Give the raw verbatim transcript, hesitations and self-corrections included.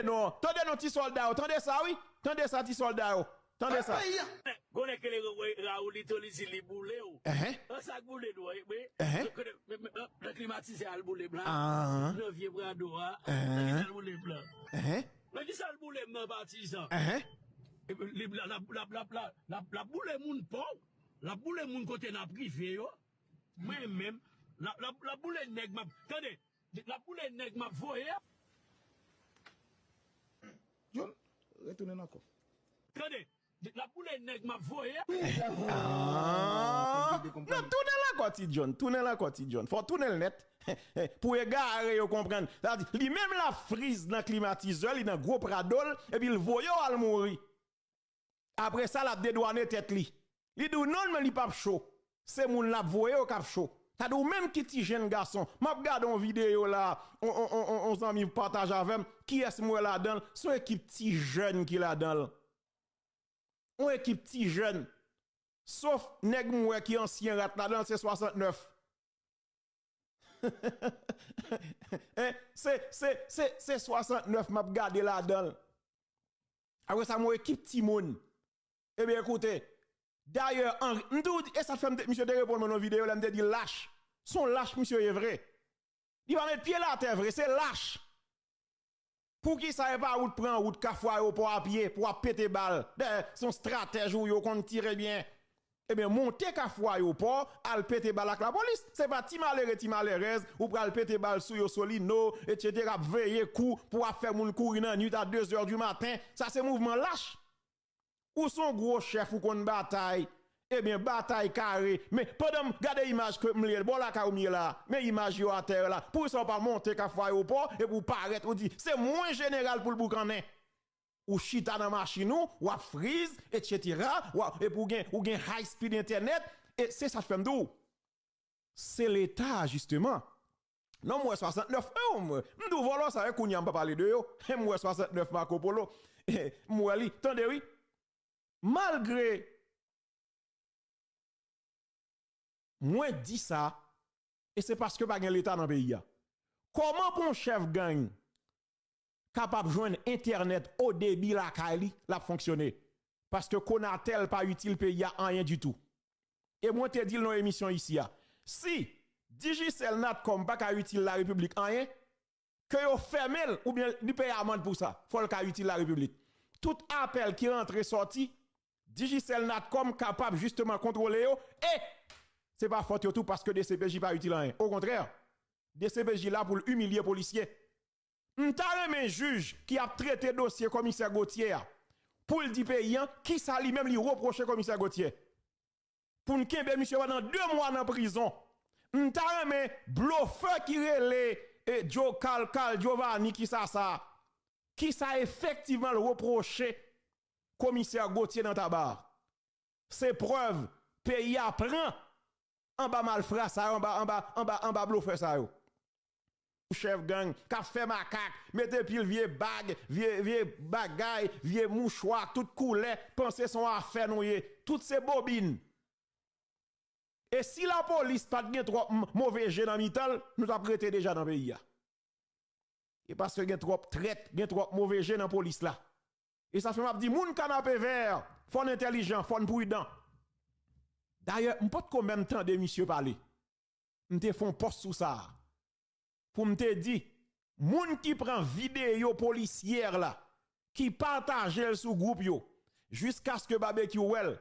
non. Tande non, ti sòlda yo. Tande sa, wi. Tande sa, ti sòlda yo. Tande sa. Gon nèg rele Raoulito, li di li boule w. An sa k boule nou, wi. Nan klimatizè al boule m la. Nan vye Prado a. Nan ki sa l boule m la? Nan ki sa l boule m nan, patizan? Li, l ap, l ap, l ap, l ap, l ap, l ap boule moun pa w. L ap boule moun kote n ap rive yo. Mwen menm, l ap, l ap, l ap boule nèg m ap, tande, l ap boule nèg m ap voye a. John, retounen ankò. Tande, l ap boule nèg m ap voye a. Ah! Non, tounen l ankò, Ti John. Tounen l ankò, Ti John. Fò w tounen l nèt. Pou egare yo konprann. Sa vle di, li menm l ap friz nan klimatizè, li nan gwo Prado l, epi l voye w al mouri. Apre sa, l ap dedwane tèt li. Li di w non, men li p ap cho. Se moun l ap voye yo k ap cho. Sa di w menm ki ti jenn gason. M ap gade yon videyo la, on, on, on, on, on zanmi pataje avè m. Kiyès m wè ladan l? Se yon ekip ti jèn ki ladan l. Yon ekip ti jèn. Sof nèg m wè ki ansyen rat ladan l, se swasantnèf. Hein? Se, se, se, se swasantnèf m ap gade ladan l. Apre sa, m wè ekip timoun. Ebyen, koute. Dayè, Henry, m di w, e sa k fè m te, misye te reponn mwen nan videyo, lè m te di l lach. Se yon lach misye ye vre. Li pa met pye l atè vre, se lach. Poukisa e pa ou t pran wout Kafou Ayewopò a pye pou w ap pete bal? Dayè, se yon estratèj ou yo konn tire byen. Ebyen, monte Kafou Ayewopò, al pete bal ak lapolis. Se pa ti malere, ti malerèz, ou pral pete bal sou yo, Solino, etsetera, ap veye kou pou w ap fè moun kouri nan nuit a de zè di maten. Sa se mouvman lach. Ou se yon gwo chèf, ou konn batay. Ebyen, batay kare. Men pandan m gade imaj ke m li, bò lakay ou m ye la, men imaj yo atè la. Poukisa w pa monte Kafou Ayewopò epi w parèt, ou di, se mwen jeneral pou l boukannen. Ou chita nan machin ou, w ap friz, etsetera, w ap, epi w gen, ou gen high speed entènèt, e se sa k fè m di w. Se Leta, jisteman. Non, m wè swasantnèf, e, m, m di w vòlò sa, e kounye a m pa pale de yo. M wè swasantnèf Marco Polo. M wè li, tande wi. Malgre mwen di sa, e se paske pa gen Leta nan peyi a. Kòman pou yon chèf gang kapab jwenn entènèt o debi lakay li, l ap fonksyone? Paske Conatel pa itil peyi a anyen ditou. E mwen te di l nan emisyon isi a. Si Digicel Natcom pa ka itil Larepiblik anyen, ke yo fèmen l oubyen li peye amann pou sa, fò l ka itil Larepiblik. Tout apèl ki rantre sòti, Digicel Natcom kapab jisteman kontwole yo, e se pa fòt yo tou paske D C P J pa itil anyen. Okontrè, D C P J la pou l imilye polisye. M ta renmen jij ki ap trete dosye komisè Gauthier a, pou l di peyi a kisa li menm li repwoche komisè Gauthier. Pou n kenbe misye pandan de mwa nan prizon. M ta renmen blofè ki rele, e, Joe Carl, Carl Giovanni, kisa sa? Kisa efektivman l repwoche komisè Gauthier nan Taba a? Se prèv peyi a pran anba malfra sa yo, anba, anba, anba, anba blofè sa yo. Chèf gang k ap fè makak, mete pil vye bag, vye, vye bagay, vye mouchwa tout koulè, panse se yon afè nou ye. Tout se bobin. E si lapolis pa t gen twòp m-, move je nan mitan l, nou t ap rete deja nan peyi a. E paske gen twòp trèt, gen twòp move je nan polis la. E sa fè m ap di moun Kanapevè, fò n entèlijan, fò n pridan. Dayè, m potko menm tande misye pale. M te fè yon pòs sou sa a. Pou m te di, moun ki pran videyo polisyè la, ki pataje l sou gwoup yo, jiskaske Babekyou wè l,